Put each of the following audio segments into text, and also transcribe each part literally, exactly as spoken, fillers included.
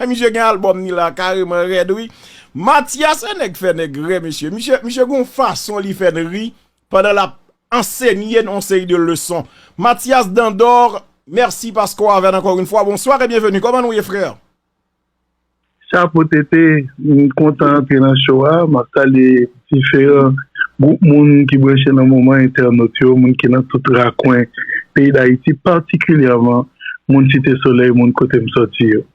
Misye gen albòm ni la kareman rèd wi. Mathias se nèg fè nèg rè mesye. Misye, misye gon fason li fè n ri pandan l ap ansenye n yon seri de leson. Mathias Dandor, mèsi paske w avè n ankò yon fwa. Bonswa e byenveni. Kòman nou ye frè? Chapo Tete, m kontan antre nan show a. M ap salye diferan gwoup moun ki branche nan moman, entènot yo, moun ki nan tout rakwen peyi Dayiti, patikilyèman moun Site Solèy, moun kote m sòti yo.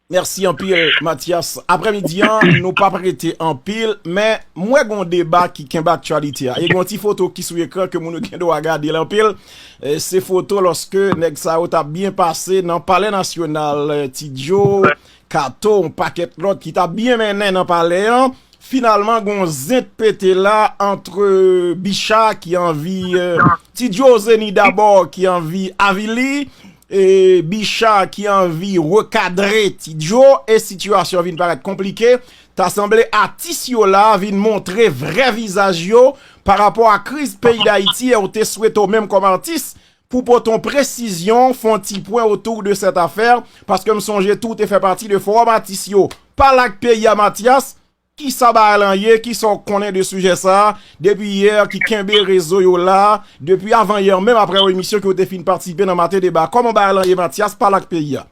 Mèsi anpil, Mathias. Aprèmidi an, nou p ap rete anpil, men m wè gon deba ki kenbe aktyalite a. E gon ti foto ki sou ekran ke moun yo gen dwa gade l anpil. E, se foto lòske nèg sa yo t ap byen pase nan Palè Nasyonal, e, Ti Djo, Kato, yon pakèt lòt ki t ap byen mennen nan palè an. Finalman, gon zent pete la antre Bicha ki anvi, e, Ti Djo Zeni dabò ki anvi avili, e, Bicha ki anvi rekadre Ti Djo, e sitiyasyon vin parèt konplike. Ta sanble atis yo la vin montre vrè vizaj yo pa rapò a kriz peyi Dayiti, e ou te swete w menm kòm atis pou pote yon presizyon, fè yon ti pwen otou de sèt afè, paske m sonje tou w te fè pati de fowòm atis yo. Pale ak peyi a, Mathias, kisa bagay lan ye, kisa w konnen de sijè sa a, depi yè ki kenbe rezo yo la, depi avan yè menm aprè yon emisyon ke w te fin patisipe nan Maten Deba. Kòman bagay lan ye, Mathias? Pale ak peyi a.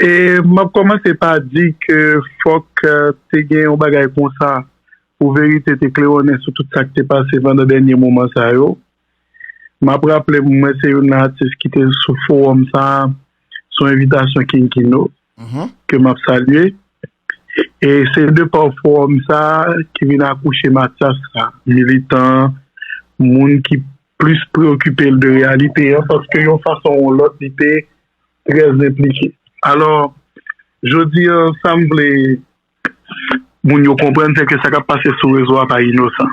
E m ap kòmanse pa di ke fòk, e, te gen yon bagay konsa pou verite te klewonnen sou tout sa k te pase pandan dènye moman sa yo. M ap raple m, mwen se youn nan atis ki te sou fowòm sa a, sou envitasyon King Kino, ke m ap salye. E se de pa fowòm sa a ki vin akouche Mathias la, militan, moun ki plis preokipe l de reyalite an, paske yon fason ou yon lòt, li te trè enplike. Alò, jodi an, sa m vle moun yo konprann, se ke sa k ap pase sou rezo a pa inosan.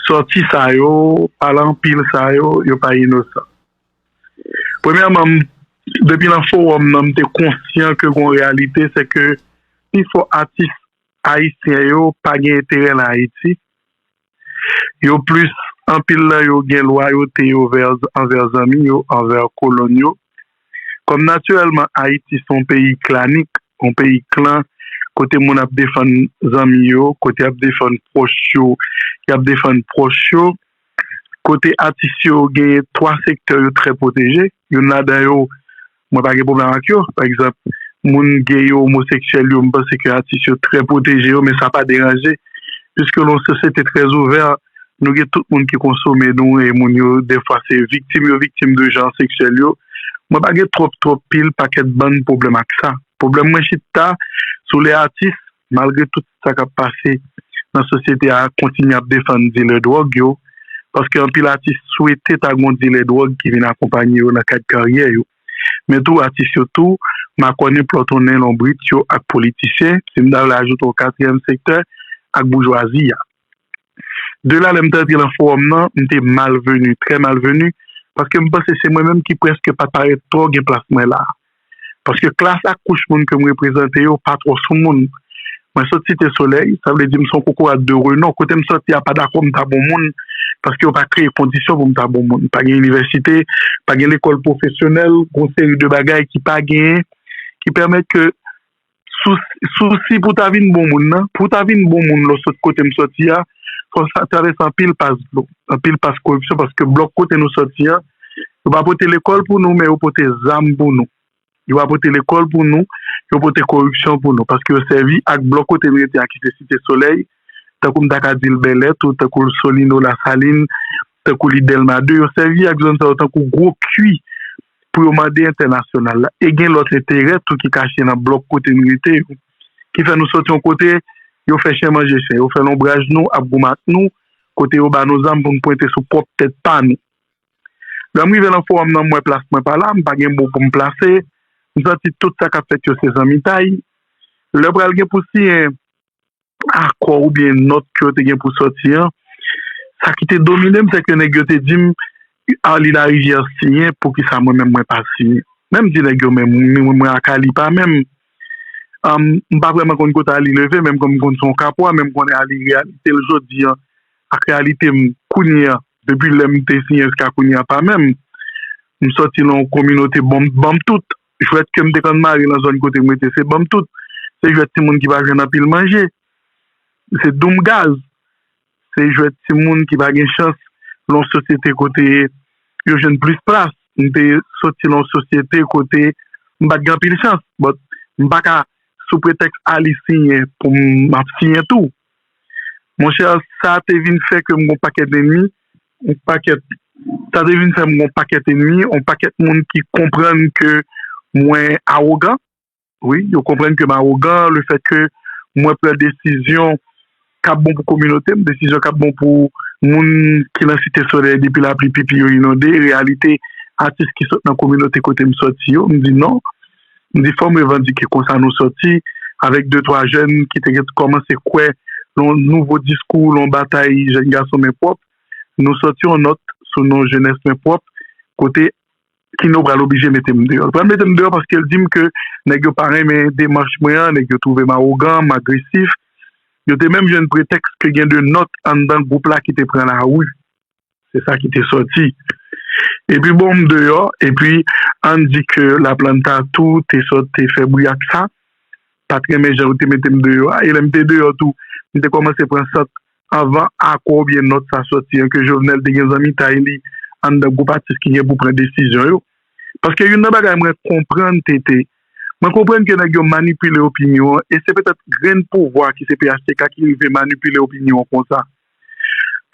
Sòti sa yo, pale anpil sa yo, yo pa inosan. Premyèman, m, depi nan fowòm nan, m te konsyan ke gon reyalite, se ke pifò atis ayisyen yo pa gen enterè nan Ayiti. Yo plis, anpil nan yo gen lwayote yo vè, anvè zanmi yo, anvè kolonn yo. Kòm natirèlman Ayiti se yon peyi klanik, yon peyi klan, kote moun ap defann zanmi yo, kote y ap defann pwòch yo, y ap defann pwòch yo, kote atis yo genyen twa sektè yo trè pwoteje. Youn ladan yo, mwen pa gen pwoblèm ak yo. Pa egzanp, moun gay yo, omoseksyèl yo, m panse ke atis yo trè pwoteje yo, men sa pa deranje. Piske nou yon sosyete trè ouvè, nou gen tout moun ki konsome nou, e moun yo, dèfwa, se viktim yo viktim de jan seksyèl yo. Mwen pa gen twòp, twòp pil pakèt bann pwoblèm ak sa. Pwoblèm mwen chita sou lè atis, malgre tout sa k ap pase nan sosyete a, kontinye ap defann dilè dwòg yo, paske anpil atis swete ta gon dilè dwòg ki vin akonpanye yo nan kad karyè yo. Men tou, atis yo tou makònen, plòtonnen lonbrit yo ak politisyen, si m ta vle ajoute yon katriyèm sektè, ak boujwazi a. De la, lè m te antre nan fowòm nan, m te malveni, trè malveni, paske m panse se mwen menm ki prèske pa t parèt twò gen plas mwen la. Paske klas ak kouch moun ke m reprezante yo pa twò sou moun. Mwen sot Site Solèy, sa vle di m se yon kokorat de renon. Kote m sòti a pa dakò m ta bon moun, paske yo pa kreye kondisyon pou m ta bon moun. Pa gen inivèsite, pa gen lekòl pwofesyonèl, gon seri de bagay ki pa genyen, ki pèmèt ke sou, sousi pou ta vin bon moun nan, pou ta vin bon moun lè w sot kote m sòti a, fò w sa travèse anpil pas dlo, anpil pas koripsyon, paske blòk kote nou sòti a, yo pa pote lekòl pou nou, men yo pote zam pou nou. Yo pa pote lekòl pou nou, yo pote koripsyon pou nou, paske yo sèvi ak blòk kote n rete a, ki se Site Solèy, tankou m ta ka di l Bèlè tou, tankou l Solino Lasalin, tankou li Dèlma de, yo sèvi ak zòn sa yo tankou gwo kwi pou yo mande entènasyonal la. E gen lòt enterè tou ki kache nan blòk kote n rete yo. Ki fè nou soti yon kote, yo fè chen manje chen, yo fè lonbraj nou, ap goumen ak nou, kote yo ba nou zam pou n pwente sou pwòp tèt pa nou. Lè m rive nan fowòm nan, m wè plas mwen pa la, m pa gen mo pou m plase, m santi tout sa k ap fèt yo se zanmitay. Lè pral gen pou siyen akò oubyen nòt ke yo te gen pou sòti an, sa ki te domine m, se ke nèg yo te di m, Arly Larivière siyen, poukisa mwen menm mwen pa siyen? Men m di nèg yo, men mwen, mwen ak Arly pa menm. Am, m pa vrèman konn kote Arly leve, men m konn, m konn se yon kapwa, men m konnen Arly reyalite l jodi an ak reyalite m kounye a, depi lè m te siyen jiska kounye a pa menm. M sòti nan yon kominote ban m, ban m tout. Jwèt ke m te konn mare nan zòn kote m rete, se ban m tout. Se jwèt timoun ki pa jwenn anpil manje. Se doum gaz. Se jwèt timoun ki pa gen chans nan yon sosyete kote yo jwenn plis plas. M te soti nan yon sosyete kote m pa t gen anpil chans. But m pa ka, sou pretèks al siyen pou m ap siyen tou. Monchè, sa te vin fè ke m gen yon pakèt enmi, yon pakèt, sa te vin fè m gen yon pakèt enmi, yon pakèt moun ki konprann ke mwen awogan. Wi, yo konprann ke m awogan, le fèt ke mwen pran desizyon k ap bon pou kominote m, desizyon k ap bon pou moun ki nan Site Solèy depi lapli pipi yo inonde, reyalite atis ki sot nan kominote kote m sòti yo, m di non. M di fò m revandike konsa nou sòti avèk de twa jèn ki te gen kòmanse kwè nan yon nouvo diskou, nan yon batay jèn gason men pwòp. Nou sòti yon nòt sou non jenès men pwòp, kote ki nou pral oblije mete m deyò. Yo pral mete m deyò paske l di m ke nèg yo pa renmen demach mwen an, nèg yo twouve m awogan, m agresif. Yo te menm jwenn pretèks ke gen de nòt anndan gwoup la ki te pran lari. Se sa ki te sòti. Epi bon, m deyò, epi ann di ke Laplanta tou te sòt te fè bri ak sa, pa t renmen jan yo te mete m deyò a. E lè m te deyò tou, m te kòmanse pran sant anvan akò oubyen nòt sa sòti an, ke Jovenel te gen zanmitay li anndan gwoup atis ki gen pou pran desizyon yo. Paske youn nan bagay mwen konprann, T T, mwen konprann ke nèg yo manipile opinyon an, e se petèt grenn pouvwa ki se P H T K ki rive manipile opinyon an konsa.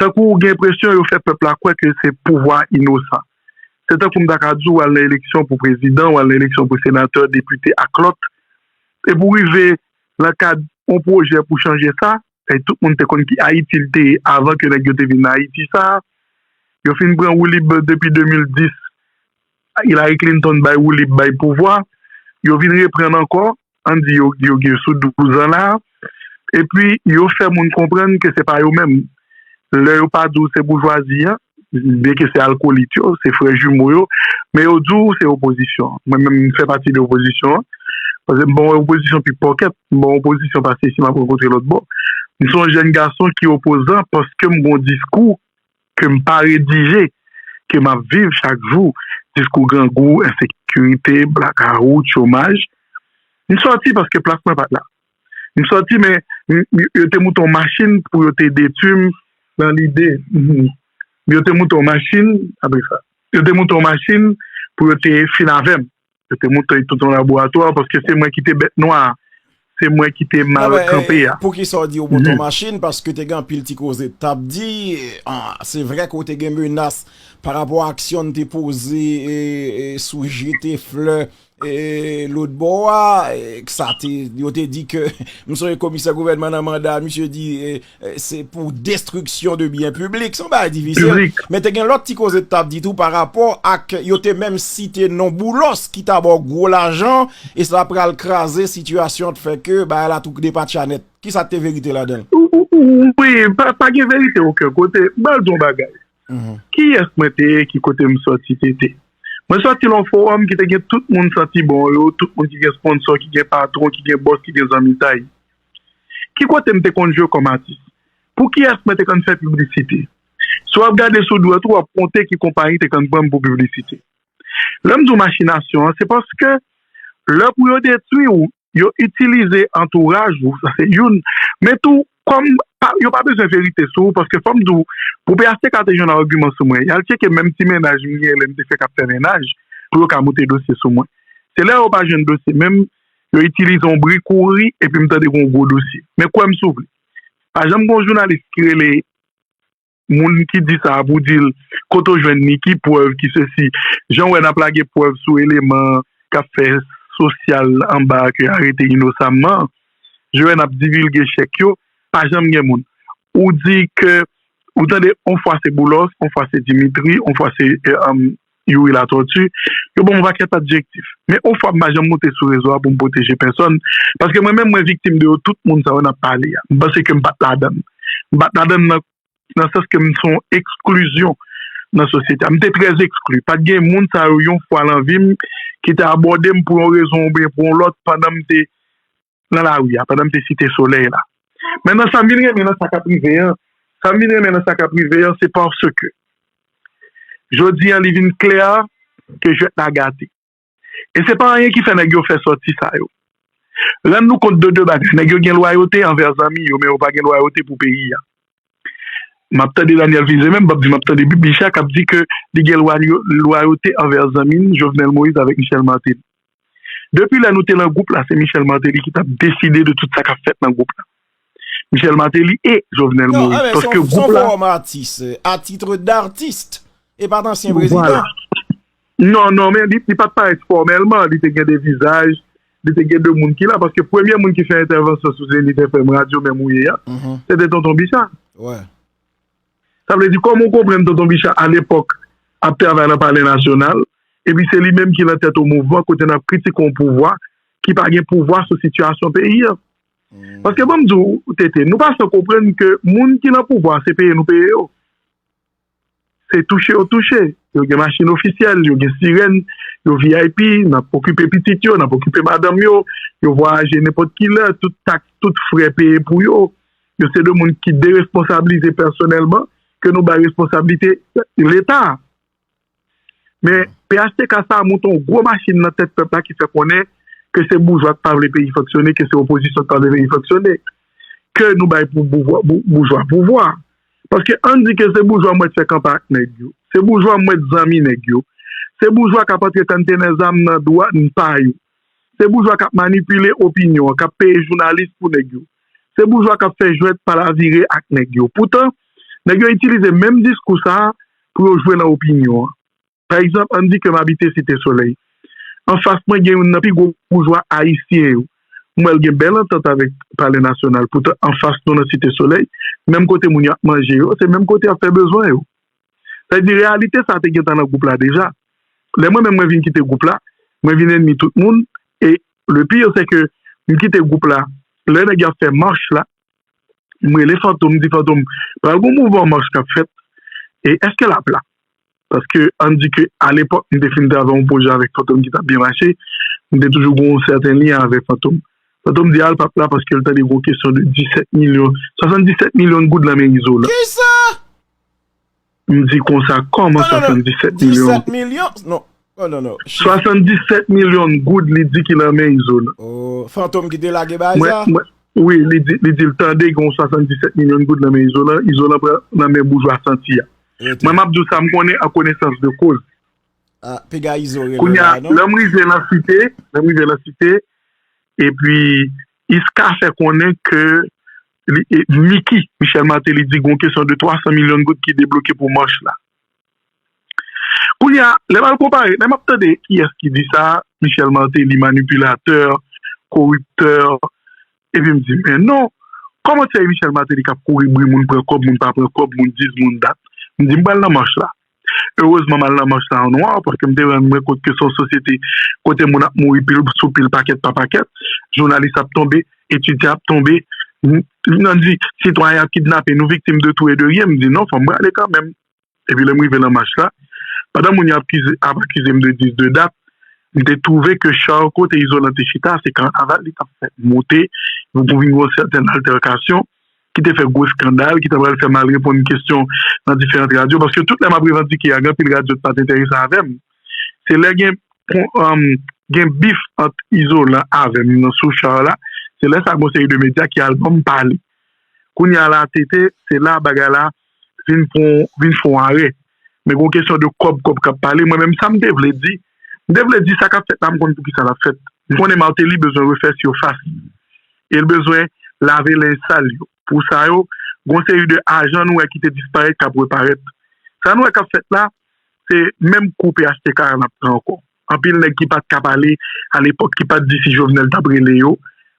Tankou ou gen enpresyon yo fè pèp la kwè ke se pouvwa inosan. Se tankou m ta ka di w al nan eleksyon pou prezidan, w al nan eleksyon pou senatè, depite ak lòt. Epi w rive nan kad yon pwojè pou chanje sa, e tout moun te konn ki Ayiti l te ye avan ke nèg yo te vin nan Ayiti sa a. Yo fin pran woulib depi de mil dis, Hillary Clinton bay woulib, bay pouvwa. Yo vin reprann ankò, ann di yo, yo gen sou douz an la. Epi yo fè moun konprann ke se pa yo menm. Lè yo pa di w se boujwazi an, byenke se alkolit yo, se frè jimo yo, men yo di w se opozisyon an. Mwen menm, m fè pati de opozisyon an. Paske m pa yon opozisyon pikpòkèt, m pa yon opozisyon pase si m ap rankontre lòt bò. M se yon jèn gason ki opozan paske m gen yon diskou ke m pa redije, ke m ap viv chak jou, diskou grangou, ensekirite, blakawout, chomaj. M sòti paske plas mwen pa t la. M sòti, men m- m- yo te moute yon machin pou yo te detwi m nan lide. Mhm. Yo te moute yon machin, apre sa, yo te moute yon machin pou yo te fin avè m. Yo te moute tout yon laboratwa paske se mwen ki te bèt nwa a. Se mwen ki te mal kanpe a. Poukisa w di yo moute yon machin? Paske te gen anpil ti koze t ap di. Ah, se vre ke w te gen menas pa rapò a aksyon n te poze e, e, sou jete flè e, lòt bò a, e, sa te, yo te di ke, m sonje komisè gouvènman nan manda, misye di, e, e, se pou destriksyon de byen piblik, se yon bagay difisil. Men te gen lòt ti koze t ap di tou pa rapò ak, yo te menm site non Boulos ki ta ba w gwo lajan, e sa pral kraze sitiyasyon an, t fè ke bagay la tou depatcha nèt. Kisa k te verite ladan l? Wi, pa, pa gen verite okenn kote. M pral di w yon bagay. Kiyès mwen te ye, ki kote m sòti, T T? Mwen sòti nan yon fowòm ki te gen tout moun santi bon yo, tout moun ki gen sponsò, ki gen patwon, ki gen bòs, ki gen zanmitay. Ki kote m te konn jwe kòm atis? Pou kiyès mwen te konn fè piblisite? Si w ap gade sou dwèt ou, w ap konte ki konpayi te konn pran m pou piblisite. Lè m di w machinasyon an, se paske lè pou yo detwi w, yo itilize antouraj ou, sa se youn. Men tou, kòm pa- yo pa bezwen verite sou ou, paske fò m di w, pou P H T K te jwenn agiman sou mwen, y al tcheke menm ti mennaj m gen lè m te fèk ap fè mennaj, pou yo ka moute dosye sou mwen. Se lè yo pa jwenn dosye menm, yo itilize yon bri kouri, epi m tande gen yon gwo dosye. Men kwè m si w vle. Pa janm gen yon jounalis ki rele moun ki di sa a pou di l, kote w jwenn li, ki prèv, ki sesi. Jan w wè n ap lage prèv sou eleman k ap fè sosyal anba a ke arete inosamman, jan w wè n ap divilge chèk yo, pa janm gen moun. Ou di ke, ou tande, on fwa se Boulos, on fwa se Dimitri, on fwa se, e, um, Youri Latortue, yo ban m yon pakèt adjektif. Men on fwa m pa janm moute sou rezo a pou m pwoteje pèsòn, paske mwen menm mwen viktim de yo, tout moun sa yo n ap pale a. M panse ke m pa t ladan l. M pa t ladan l nan, nan sans ke m se yon eksklizyon nan sosyete a. M te trè ekskli. Pa t gen moun sa yo yon fwa nan vi m ki te abòde m pou yon rezon oubyen pou yon lòt pandan m te nan lari a, pandan m te Site Solèy la. Mentnan, sa m vin renmen nan sa k ap rive an, sa m vin renmen nan sa k ap rive an, se paske jodi an li vin klè ke jwèt la gate. E se pa anyen ki fè nèg yo fè sòti sa yo. Rann nou kont de de bagay. Nèg yo gen lwayote anvè zanmi yo, men yo pa gen lwayote pou peyi a. M ap tande Daniel Fils menm, m ap di, m ap tande Bicha k ap di ke li gen lwayo- lwayote anvè zanmi l, Jovenel Moïse avèk Michel Martelly. Depi lè nou te nan gwoup la, se Michel Martelly ki t ap deside de tout sa k ap fèt nan gwoup la. Michel Martelly e Jovenel Moïse. Paske gwoup la, a titre d'artiste, e pa t ansyen prezidan. Non, non, men li pa t parèt fòmèlman, li te gen de vizaj, li te gen de moun ki la, paske premye moun ki fè entèvansyon sou Zenith F M radyo menm ou ye a, se te Tonton Bicha. Sa vle di, kòman w konprann Tonton Bicha alepòk ap travay nan Palè Nasyonal, epi se li menm ki nan tèt yon mouvman kote n ap kritike yon pouvwa ki pa gen pouvwa sou sitiyasyon peyi a. Paske ban m di w, Tete, nou pa san konprann ke moun ki nan pouvwa, se peye nou peye yo. Se touche yo touche. Yo gen machin ofisyèl, yo gen sirèn, yo V I P, n ap okipe pitit yo, n ap okipe madanm yo, yo vwayaje nenpòt ki lè, tout taks, tout frè peye pou yo. Yo se de moun ki deresponsablize pèsonèlman, ke nou bay responsablite Leta. Men P H T K sa a moute yon gwo machin nan tèt pèp la ki fè konnen ke se boujwa k pa vle peyi fonksyone, ke se opozisyon k pa vle peyi fonksyone, ke nou bay pou boujwa pouvwa. Paske ann di ke se boujwa mwen t fè kanpay ak nèg yo, se boujwa mwen t zanmi nèg yo, se boujwa k ap antre kantene zam nan dwàn pa yo, se boujwa k ap manipile opinyon an, k ap peye jounalis pou nèg yo, se boujwa k ap fè jwèt palavire ak nèg yo. Poutan, nèg yo itilize menm diskou sa a pou yo jwe nan opinyon an. Pa egzanp, ann di ke m abite Site Solèy. Anfas mwen gen youn nan pi gwo boujwa ayisyen yo. M wè l gen bèl antant avèk Palè Nasyonal. Poutan, anfas nou nan Site Solèy, menm kote moun yo ap manje yo, se menm kote y ap fè bezwen yo. Sa vle di, reyalite sa a te gentan nan gwoup la deja. Lè mwen menm mwen vin kite gwoup la, mwen vin ènmi tout moun. E le pire, se ke m kite gwoup la, lè nèg yo ap fè mach la, m rele Fantom, m di Fantom, pral gon mouvman mach k ap fèt. E èske l ap la? Paske ann di ke alepòk, m te fin travay yon pwojè avèk Fantom ki t ap byen mache, m te toujou gen yon sèten lyen avèk Fantom. Fantom di a l p ap la paske l tande gon kesyon de disèt milyon, swasanndisèt milyon goud nan men Izolan. Kisa? M di konsa, kòman swasanndisèt milyon? Disèt milyon? Non. Oh, non, non. Swasanndisèt milyon goud li di ki nan men Izolan. Oh, Fantom ki te lage bagay sa? Wi, li di, li di l tande gen yon swasanndisèt milyon goud nan men Izolan, Izolan pran nan men boujwa santi a. Mwen m ap di w sa m konnen an konesans de koz. Kounye a, lè m rive nan Site, lè m rive nan Site, epi Iska fè konnen ke Miki, Michel Martelly, di gon kesyon de twa san milyon goud ki debloke pou mach la. Kounye a, lè m al konpare, lè m ap tande kiyès ki di sa, Michel Martelly, manipilatè, koriptè, epi m di, men non, kòman se Michel Martelly k ap kouri bri moun pran kòb, moun pa pran kòb, moun dis, moun dat? M di, m pral nan mach la. Erezman, m al nan mach la an nwa, paske m te rann mwen kont ke se yon sosyete kote moun ap mouri pil sou pil, pakèt pa pakèt, jounalis ap tonbe, etidyan ap tonbe, n- n- di, sitwayen ap kidnape, nou viktim de tou e de ryen. M di, non, fò m prale kanmenm. Epi lè m rive nan mach la, pandan moun yo ap kize, ap akize m de dis, de dat, m te twouve ke cha kote Izolan te chita, se kanaval li t ap fè moute, pou vin yon sèten altèkasyon ki te fè gwo eskandal, ki ta pral fè m al reponn kesyon nan diferan radyo, paske tout lè m ap revandike a, gen anpil radyo ki pa t enterese avè m. Se lè gen gen bif ant Izolan avè m nan sou cha la, se lè sa gon seri de medya ki al ban m pale. Kounye a la, Tete, se la bagay la vin pran, vin fè yon arè. Men gon kesyon de kòb, kòb k ap pale. Mwen menm, sa m te vle di, m te vle di sa k ap fèt la, m konn poukisa l ap fèt. M konnen Martelly bezwen refè sifas li. E l bezwen lave lenj sal yo. Pou sa yo, gon seri de ajan nou wè ki te disparèt k ap reparèt. Sa nou wè k ap fèt la, se menm kou P H T K a n ap pran ankò. Anpil nèg ki pa t ka pale alepòk, ki pa t di si Jovenel t ap rele yo.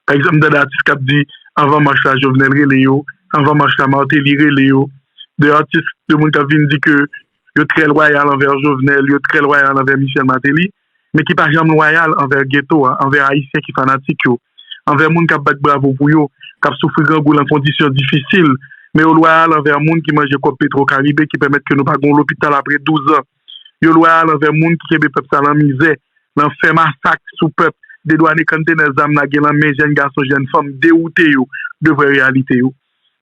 Pa egzanp, m tande atis k ap di, anvan mach la, Jovenel rele yo, anvan mach la, Martelly rele yo. De atis, de moun k ap vin di ke yo trè lwayal anvè Jovenel, yo trè lwayal anvè Michel Martelly, men ki pa janm lwayal anvè geto a, anvè Ayisyen ki fanatik yo, anvè moun k ap bat bravo pou yo, k ap soufri grangou lan kondisyon difisil, men yo lwayal anvè moun ki manje kòb Petro Caribe ki pèmèt ke nou pa gen yon lopital apre douz an. Yo lwayal anvè moun ki kenbe pèp sa lan mizè, lan fè masak sou pèp, dedwane kantene zam lage lan men jèn gason, jèn fanm, dewoute yo de vrè reyalite yo.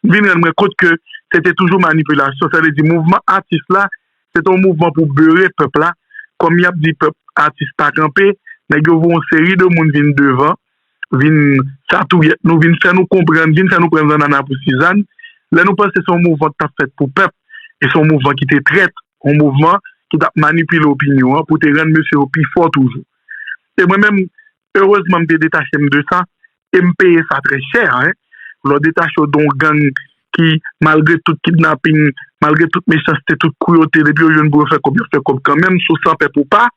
M vin rann mwen kont ke se te toujou manipilasyon, sa vle di mouvman atis la, se te yon mouvman pou bere pèp la, kòm y ap di pèp atis pa kanpe, Nèg yo voye yon seri de moun vin devan, vin satouyèt nou, vin fè nou konprann, vin fè nou pran zannana pou sizann. Lè nou panse se yon mouvman ki t ap fèt pou pèp, e se yon mouvman ki te trèt, yon mouvman ki t ap manipile opinyon an pou te rann mesye yo pi fò toujou. E mwen menm, erezman, m te detache m de sa, e m peye sa trè chè, en. Lè w detache w de yon gang ki, malgre tout kidnaping, malgre tout mechanste, tout kruyote, depi yo jwenn pou yo fè kòb, y ap fè kòb kanmenm, sou san pèp ou pa.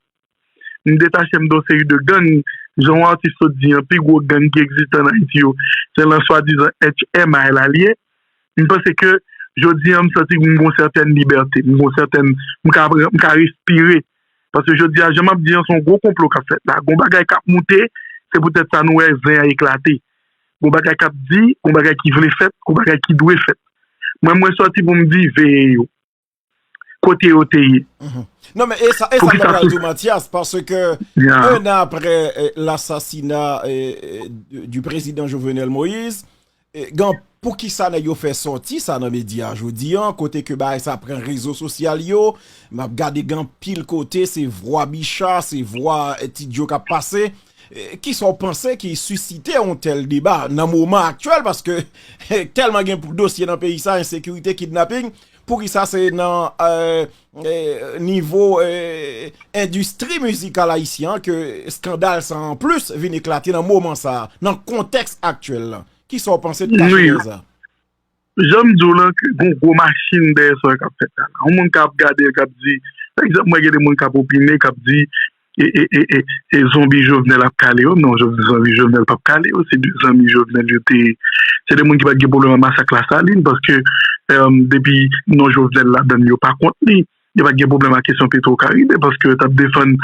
M detache m de yon seri de gang, jan yon atis sot di an, pi gwo gang ki egziste ann Ayiti yo, se lan swadizan H M I la l ye. M panse ke jodi an, m santi m gen yon sètèn libète, m gen yon sètèn, m ka, m ka respire. Paske jodi a, jan m ap di an, se yon gwo konplo k ap fèt la. Gon bagay k ap moute, se poutèt sa nou wè zen an eklate. Gon bagay k ap di, gon bagay ki vle fèt, gon bagay ki dwe fèt. Mwen, mwen sòti pou m di, veye yo. Kote yo te ye. Non, men e sa, e sa m pral di w, Mathias, paske un an apre eh, lasasina eh, eh, du prezidan Jovenel Moïse, eh, gen poukisa nèg yo fè sòti sa nan medya jodi an, kote ke bagay sa pran rezo sosyal yo, m ap gade gen pil kote, se vwa Bicha, se vwa eh, Ti Djo k ap pase. Eh, Kisa w panse ki sisite yon tèl deba nan moman aktyèl, paske tèlman gen dosye nan peyi sa, ensekirite, kidnaping, poukisa se nan eh, eh, nivo eh, endistri mizikal ayisyen an ke eskandal sa an plis vin eklate nan moman sa, nan kontèks aktyèl la? Kisa w panse de sa? Jan m di w lan, ke gon gwo machin dèyè sa k ap fèt la. Yon moun k ap gade, k ap di, pa egzanp, mwen gen de moun k ap opine, k ap di, e, e, e, e, e zonbi Jovenel ap kale yo. Non, zonbi Jovenel p ap kale yo. Se de zanmi Jovenel yo te ye. Se de moun ki pa t gen pwoblèm ak masak Lasalin, paske um, depi non Jovenel ladann, yo pa kont li. Yo pa t gen pwoblèm ak kesyon Petro Caribe, paske yo t ap defann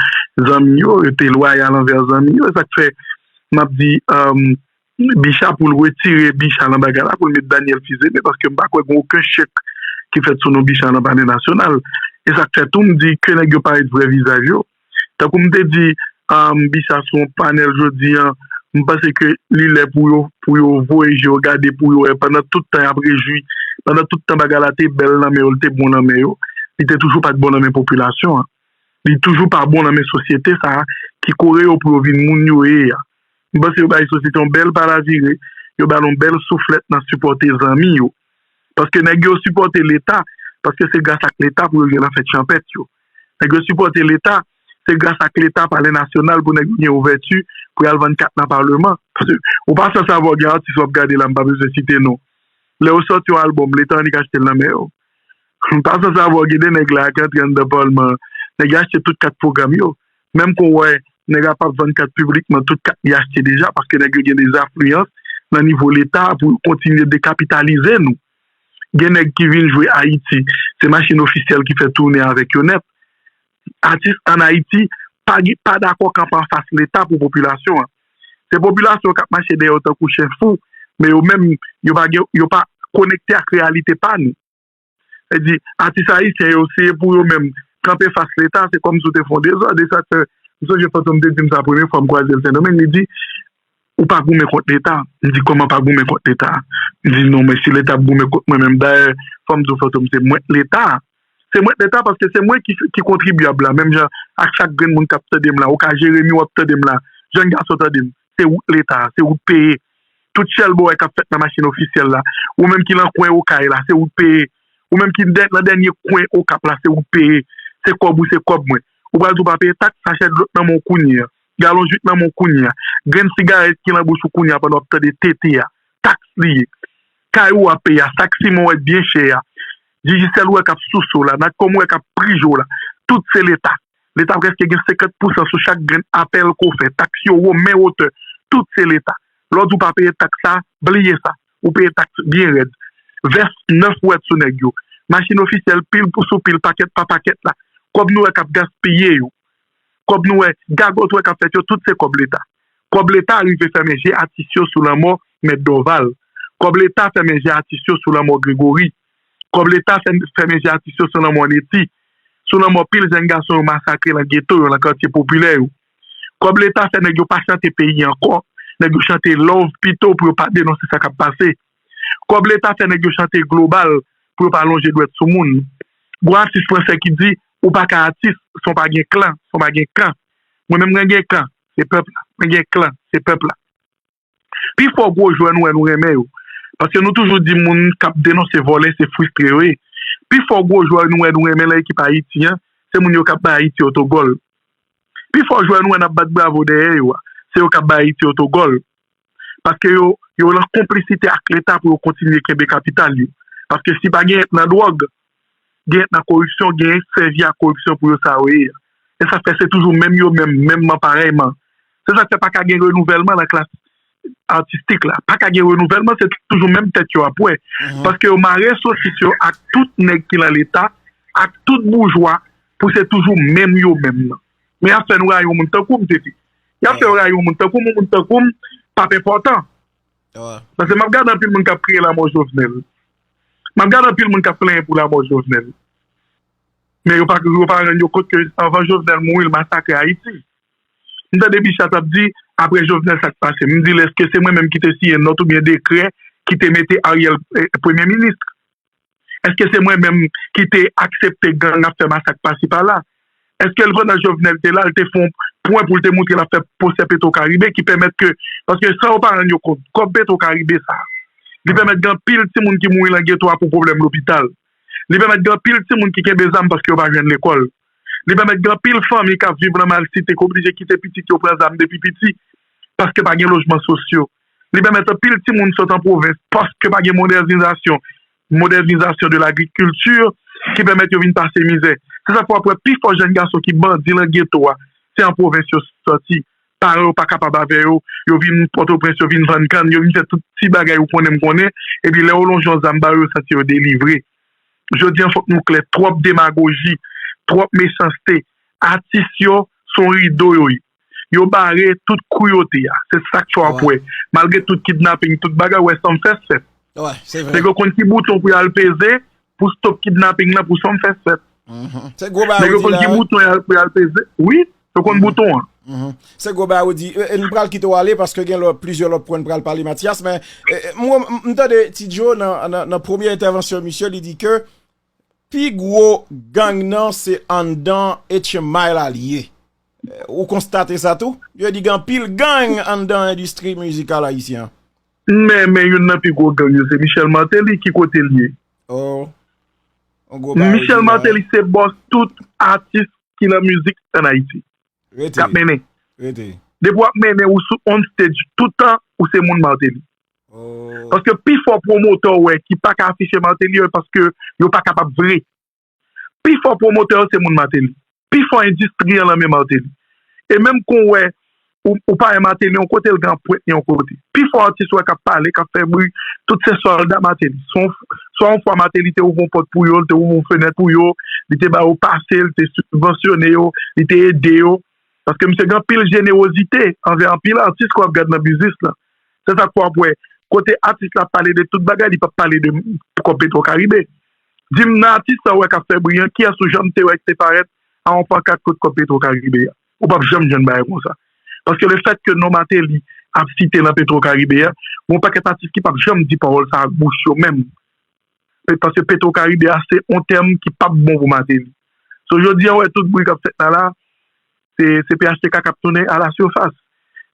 zanmi yo, yo te lwayal anvè zanmi yo. E sa k fè, m ap di, um, Bicha pou l retire Bicha nan bagay la, pou l met Daniel Fils-Aimé, paske m pa kwè gen okenn chèk ki fèt sou non Bicha nan Palè Nasyonal. E sa k fè tou m di ke nèg yo parèt vrè vizaj yo. Tankou m te di um, Bicha sou yon panèl jodi an, m panse ke li lè pou yo pou yo voye je yo gade pou yo wè pandan tout tan y ap rejwi, pandan tout tan bagay la te bèl nan men yo, li te bon nan men yo, li te toujou pa t bon nan men popilasyon an. Li toujou pa bon nan men sosyete sa a ki kore yo pou yo vin moun yo ye a. M panse yo bay sosyete yon bèl palavire, yo ba l yon bèl souflèt nan sipòte zanmi yo. Paske nèg yo sipòte Leta, paske se gras ak Leta pou yo gen nan fèt chanpèt yo. Nèg yo sipòte Leta, se gras ak Leta, Palè Nasyonal, pou nèg yo gen ouvèti pou y al vann kat nan Paleman. Paske ou pa san savwa gen atis w ap gade la, m pa bezwen site non. Lè yo sòti yon albòm, Leta annik achte l nan men yo. M pa san savwa gen de nèg la k antre anndan Palman an, nèg yo achte tout kat pwogram yo. Menm kon wè nèg la p ap vann kat piblikman, tout kat li achte deja, paske nèg yo gen de zafliyans nan nivo Leta pou yo kontinye dekapitalize nou. Gen nèg ki vin jwe Ayiti, se machin ofisyèl ki fè tounen avèk yo nèt. Atis ann Ayiti pa, pa dakò kanpe anfas Leta pou popilasyon an. Se popilasyon k ap mache dèyè yo tankou chen fou, men yo menm, yo pa, gen, yo pa konekte ak reyalite pa nou. Sa di, atis ayisyen yo, se pou yo menm kanpe fas Leta, se kòmsi w te fè yon dezòd. E sa k fè, m sonje Fantom te di m sa premye fwa m kwaze l Sendomeng, li di, ou pa goumen kont Leta. M di, kòman pa goumen kont Leta? M di, non, men si Leta ap goumen kont mwen menm. Dayè, fò m di w Fantom, se mwen k Leta. Se mwen k Leta paske se mwen ki, ki kontribyab la, menm jan ak chak grenn moun k ap tande m la, ou ka Jeremi w ap tande m la, jèn gason tande m, se ou k Leta, se ou k peye. Tout chèlbò w wè k ap fèt nan machin ofisyèl la, ou menm ki lan kwen Okay la, se ou k peye. Ou menm ki nan dènye kwen Okap la, se ou k peye. Se kòb ou, se kòb mwen. Ou pral di w pa peye taks, sachè dlo k nan men w kounye a, galon jwi k nan men w kounye a, grenn sigarèt ki lan bouch ou kounye a pandan w ap tande tete a, taks li ye. Kay ou ap peye a, sak siman w wè k byen chè a, Digicel ou wè k ap souse w la, Natcom ou wè k ap prije w la, tout se Leta. Leta prèske gen senkant pousan sou chak grenn apèl ke w fè. Taks yo wo, men wotè, tout se Leta. Lè w di w pa peye taks sa, bliye sa. Ou peye taks byen rèd. Vès nèf ou wè t sou nèg yo. Machin ofisyèl pil sou pil, pakèt pa pakèt la. Kòb nou wè k ap gaspiye yo. Kòb nou wè, gagòt ou wè k ap fèt yo, tout se kòb Leta. Kòb Leta rive fèmen je atis yo sou lanmò Mèt Dorval. Kòb Leta fèmen je atis yo sou lanmò Gregory. Kòb Leta fèmen je atis yo sou lanmò Neti, sou lanmò pil jèn gason yo masakre lan geto yo, lan katye popilè yo. Kòb Leta fè nèg yo pa chante peyi ankò, nèg yo chante love pito pou yo pa denonse sa k ap pase. Kòb Leta fè nèg yo chante global pou yo pa lonje dwèt sou moun. Gon atis fransè ki di, ou pa ka atis san w pa gen klan, san w pa gen kan. Mwen menm mwen gen kan. se pèp la. Mwen gen klan, se pèp la. Pi fò gwo jwè nou wè nou renmen yo. Paske nou toujou di moun k ap denonse vòlè se fristre yo ye. Pi fò gwo jwè nou wè nou renmen nan ekip Ayiti an, se moun yo k ap bay Ayiti otogòl. Pi fò jwè nou wè n ap bat bravo dèyè yo a, se yo k ap bay Ayiti otogòl. Paske yo, yo lan konplisite ak Leta pou yo kontinye kenbe kapital yo. Paske si pa gen nan dwòg, gen nan koripsyon, gen sèvi ak koripsyon pou yo sa yo ye a. E sa fè se toujou menm yo menm, menmman parèyman. Se sa k fè pa ka gen renouvèlman nan klas atistik la. Pa ka gen renouvèlman, se toujou menm tèt yo ap wè. Paske yo mare sosis yo ak tout nèg ki nan Leta, ak tout boujwa, pou se toujou menm yo menm nan. Men y ap fè nou rayi yon moun tankou m, Tete. Y ap fè yo rayi yon moun tankou m, yon moun tankou m p ap enpòtan. Paske m ap gade anpil moun k ap kriye lanmò Jovenel. M ap gade anpil moun k ap plenyen pou lanmò Jovenel. Men yo pa, yo pa rann yo kont ke anvan Jovenel mouri, l masakre Ayiti. M tande Bichat ap di, apre Jovenel, sa k pase? M di l, èske se mwen menm ki te siyen nòt oubyen dekrè ki te mete Ariel eh, premye minis? Èske se mwen menm ki te aksepte gang ap fè masak pasi pala? Èske l, pandan Jovenel te la, l te fè yon pwen pou l te montre l ap fè pwosè Petro Karibe ki pèmèt ke, paske san yo pa rann yo kont, kòb Petro Karibe sa, li pèmèt gen anpil timoun ki mouri nan geto a pou pwoblèm lopital. Li pèmèt gen anpil timoun ki kenbe zam paske yo pa jwenn lekòl. Li pèmèt gen anpil fanmi k ap viv nan malsite ki oblije kite pitit yo pran zam depi piti paske pa gen lojman sosyo. Li pèmèt anpil timoun sot an pwovens paske pa gen modènizasyon, modènizasyon de lagrikilti ki pèmèt yo vin pase mizè. Se sa k fè w ap wè pi fò jèn gason ki bandi nan geto a, se an pwovens yo sòti. Paran yo pa kapab avè yo, yo vin Pòtoprens, yo vin vann kann, yo vin fè tout ti bagay ou konnen m konnen, epi lè yo lonje yon zam ba yo, yo santi yo delivre. Jodi an, fòk nou klè, twòp demagoji, twòp mechanste. Atis yo, se yon rido yo ye. Yo bare tout kruyote a. Se sa k fè w ap wè. Malgre tout kidnaping, tout bagay, w wè sanm fès fèt. Nèg yo konn ki bouton pou y al peze, pou stop kidnaping nan, pou sanm fès fèt. Nèg yo konn ki bouton y al, pou y al peze. Wi, yo konn bouton an. Se gwo bagay ou di. E, e, m pral kite w ale paske gen lòt, plizyè lòt pwen n pral pale, Mathias. Men e, e, mwen, m, m tande Ti Joe nan, nan, nan premye entèvansyon misye, li di ke pi gwo gang nan se anndan H M I la li ye. E, ou konstate sa tou? Yo di gen anpil gang anndan endistri mizikal ayisyen an. Men, men youn nan pi gwo gang yo se Michel Martelly, ki kote l ye? Oh. Michel Martelly se bòs tout atis ki nan mizik ann Ayiti. K ap mennen. Depi w ap mennen, ou sou on stage toutan, ou se moun Martelly. Paske pi fò pwomotè w wè ki pa ka afiche Martelly yo, paske yo pa kapab vre. Pi fò pwomotè yo se moun Martelly. Pi fò endistri an nan men Martelly. E menm kon w wè, ou, ou pa wè Martelly yon kote, l gen anprent li yon kote. Pi fò atis w wè k ap pale, k ap fè bri, tout se sòlda Martelly. Swa yon, swa yon fwa Martelly te ouvri yon pòt pou yo, li te ouvri yon fenèt pou yo, li te ba yo pase, li te sibvansyone yo, li te ede yo. Paske misye gen anpil jenerozite anvè anpil atis ke w ap gad nan biznis lan. Se sa k fè w ap wè, kote atis la ap pale de tout bagay, li p ap pale de kòb Petro Karibe. Di m nan atis sa w wè k ap fè bri an, kiyès ou janm te wè ki te parèt a yon pankat kot kòb Petro Karibe a? Ou p ap janm jwenn bagay konsa. Paske lefètke non Martelly ap site nan Petro Karibe a, gen yon pakèt atis ki p ap janm di pawòl sa ak bouch yo menm. Paske Petro Karibe a se yon tèm ki p ap bon pou Martelly. So jodi a w wè tout bri k ap fèt la la, se, se P H T K k ap tounen alasifas.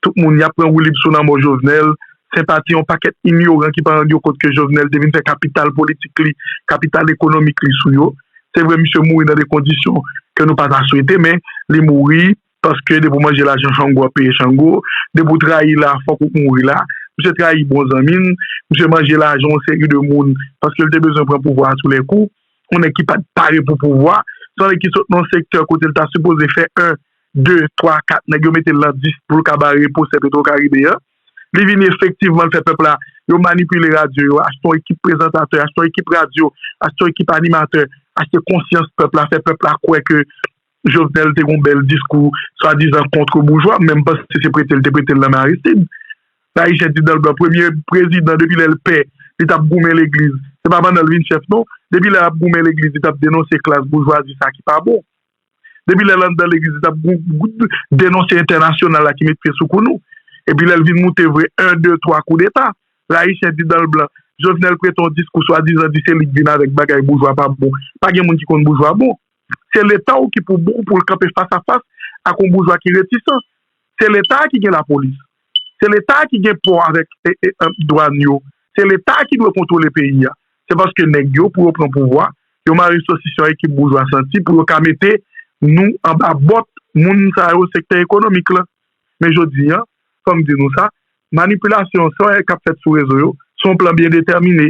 Tout moun y ap pran woulib sou lanmò Jovenel, senpati yon pakèt inyoran ki pa rann yo kont ke Jovenel te vin fè kapital politik li, kapital ekonomik li sou yo. Se vre misye mouri nan de kondisyon ke nou pa ta swete, men li mouri paske depi w manje lajan Chango, w ap peye Chango. Depi w trayi la, fòk ou mouri la. Misye trayi bon zanmi n, misye manje lajan yon seri de moun paske l te bezwen pran pouvwa a tou lè kou. Yon nèg ki pa t pare pou pouvwa. Se yon nèg ki sot nan yon sektè kote l ta sipoze fè en, de, twa, kat, nèg yo mete l nan dis pou l ka bare pwosè Petro Karibe an. Li vini efektivman, l fè pèp la, yo manipile radyo yo, achte yon ekip prezantatè, achte yon ekip radyo, achte yon ekip animatè, achte konsyans pèp la, fè pèp la kwè ke Jovenel te gen yon bèl diskou swadizan kont boujwa, men m panse se prete l te prete l nan men Aristide. Ayisyen di dan l blan, premye prezidan depi lè l pè, li t ap goumen legliz. Se pa pandan l vin chèf non. Depi lè l ap goumen legliz, li t ap denonse klas boujwazi sa ki pa bon. Depi lè l anndan legliz, li t ap gou- gou- denonse entènasyonal la ki met pye sou kou nou. Epi lè l vin moute vre, en, de, twa koudeta. Lè Ayisyen di dan l blan, Jovenel prete yon diskou swadizan di se li k vin avèk bagay boujwa pa bon. Pa gen moun ki konn boujwa bon. Se Leta w ki pou bon pou l kanpe fas a fas ak yon boujwa ki retisan. Se Leta ki gen lapolis. Se Leta ki gen pò avèk e, e, e, dwàn yo. Se Leta ki dwe kontwole peyi a. Se paske nèg yo, pou yo pran pouvwa, yo mare sosis yon ekip boujwa santi pou yo ka mete nou anba bòt moun sa yo sektè ekonomik la. Men jodi a, fò m di nou sa, manipilasyon sa k ap fèt sou rezo yo, se yon plan byen detèmine.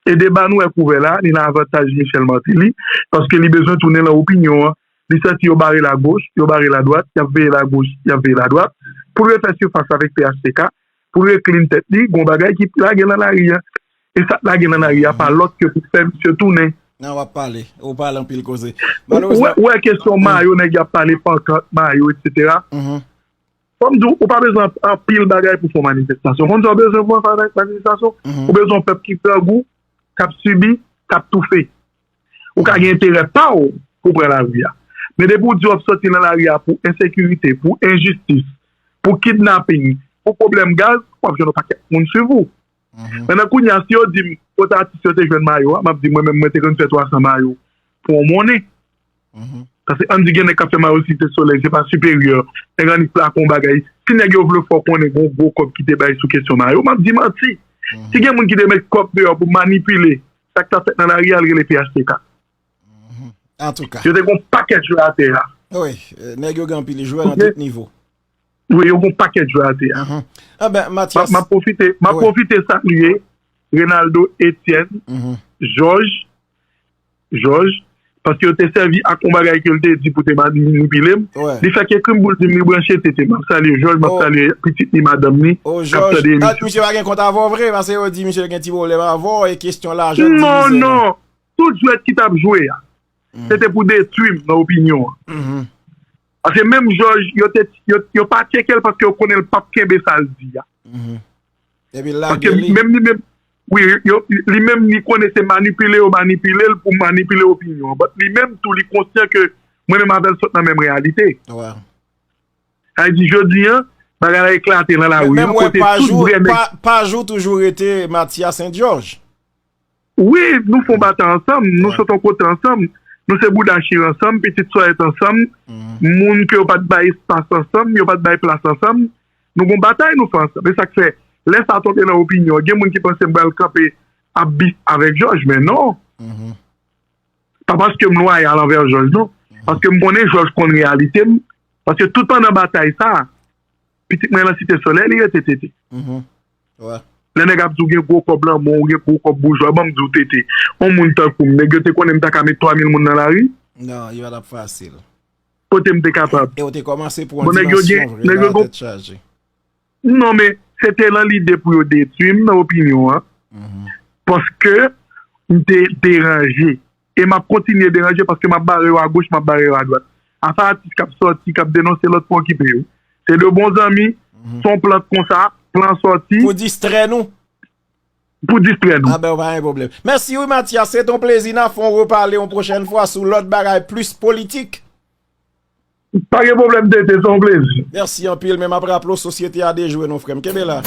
E deba nou wè k ouvè la, li nan avantaj Michel Martelly, paske li bezwen tounen nan opinyon an. Li santi yo bare l agoch, yo bare l adwat, y ap veye l agoch, y ap veye l adwat, pou l refè sifas avèk P H T K, pou l reclean tèt li, gon bagay ki lage l nan lari a. E sa k lage l nan lari a pa lòt ke pou fè misye tounen. Nan w ap pale, ou pale anpil koze. Ou wè, ou wè kesyon mayo, nèg y ap pale pankant, mayo, etsetera. Fò m di w, ou pa bezwen anpil bagay pou fè yon manifestasyon. Konn sa w bezwen pou fè yon manifestasyon? Ou bezwen yon pèp ki grangou, k ap sibi, k ap toufe. Ou ka gen enterè pa w pou w pran lari a. Men depi w di w ap soti nan lari a pou ensekirite, pou enjistis, pou kidnaping, pou pwoblèm gaz, w ap jwenn yon pakèt moun swiv ou. Mentnan kounye a, si yo di m kote atis yo te jwenn mayo a, m ap di mwen menm mwen te konn fè twa san mayo pou yon monnen. Paske ann di gen nèg k ap fè mayo Site Solèy, se pa siperyè. Nèg annik plake yon bagay. Si nèg yo vle fè w konnen gon gwo kòb ki te bay sou kesyon mayo, m ap di manti. Si gen moun ki te met kòb deyò pou manipile sa k t ap fèt nan lari a, l rele P H T K. Antouka. Yo te gon pakèt jwè atè a. Wi, nèg yo gen anpil jwè nan tout nivo. Wi, yo gon pakèt jwè atè a. Anben, Matyas. M ap pwofite, m ap pwofite salye Renaldo Etienne, Jòj, Jòj, paske yo te sèvi ak yon bagay ke l te di pou te manipile m. Li fè ke krim pou l di m li branche tete. M ap salye Jòj, m ap salye pitit li, madanm li, k ap tande emisyon. Misye pa gen kont avè w vre, paske yo di misye gen ti pwoblèm avè w e kesyon lajan divize nou. Non, non. Tout jwèt ki t ap jwe a, se te pou detwi m nan opinyon an. Paske menm Jòj, yo te, yo, yo pa tcheke l paske yo konnen l p ap kenbe sa l di a. Epi l lage li. Paske menm li menm, wi, yo, li menm li konnen se manipile yo manipile l pou manipile opinyon an. But li menm tou, li konsyan ke mwen menm avè l sot nan menm reyalite. Sa vle di, jodi a, bagay la eklate nan lari. Men, men mwen, kote pa tout jou, vrè nèg pa, pa jou toujou rete Matyas Sent Jòj. Wi, nou fè yon batay ansanm, nou sot yon kote ansanm, nou se bouda chire ansanm, pitit sòyèt ansanm, moun ke yo pa t bay espas ansanm, yo pa t bay plas ansanm, nou gon batay nou fè ansanm. E sa k fè, lè sa tonbe nan opinyon, gen moun ki panse m pral kanpe ap bif avèk Jòj, men non. Pa paske m lwayal anvè Jòj, non. Paske m konnen Jòj konn reyalite m. Paske tout pandan batay sa, pitit mwen nan Site Solèy, li rete tete. Lè nèg ap di w gen gwo kòb lanmò, ou gen gwo kòb boujwa, ban m di w tete. Yon moun tankou m, nèg yo te konnen m ta ka met twa mil moun nan lari? Non, li pa t ap fasil. Kote m te kapab? E w te kòmanse pran yon dimansyon vre la, tèt chaje. Non, men se te nan lide pou yo detwi m nan opinyon an. Paske m te deranje. E m ap kontinye deranje paske m ap bare yo agoch, m ap bare yo adwat. Afè atis k ap sòti, k ap denonse lòt, pa okipe yo. Se de bon zanmi, se yon plant konsa, plan sòti. Pou distrè nou. Pou distrè nou. A ben, pa gen pwoblèm. Mèsi wi, Matyas. Se te yon plezi. N a fè yon repale yon pwochèn fwa sou lòt bagay plis politik. Pa gen pwoblèm, Tete, se yon plezi. Mèsi anpil, men m ap raple w, sosyete a dejwe nou, frè m. Kenbe la.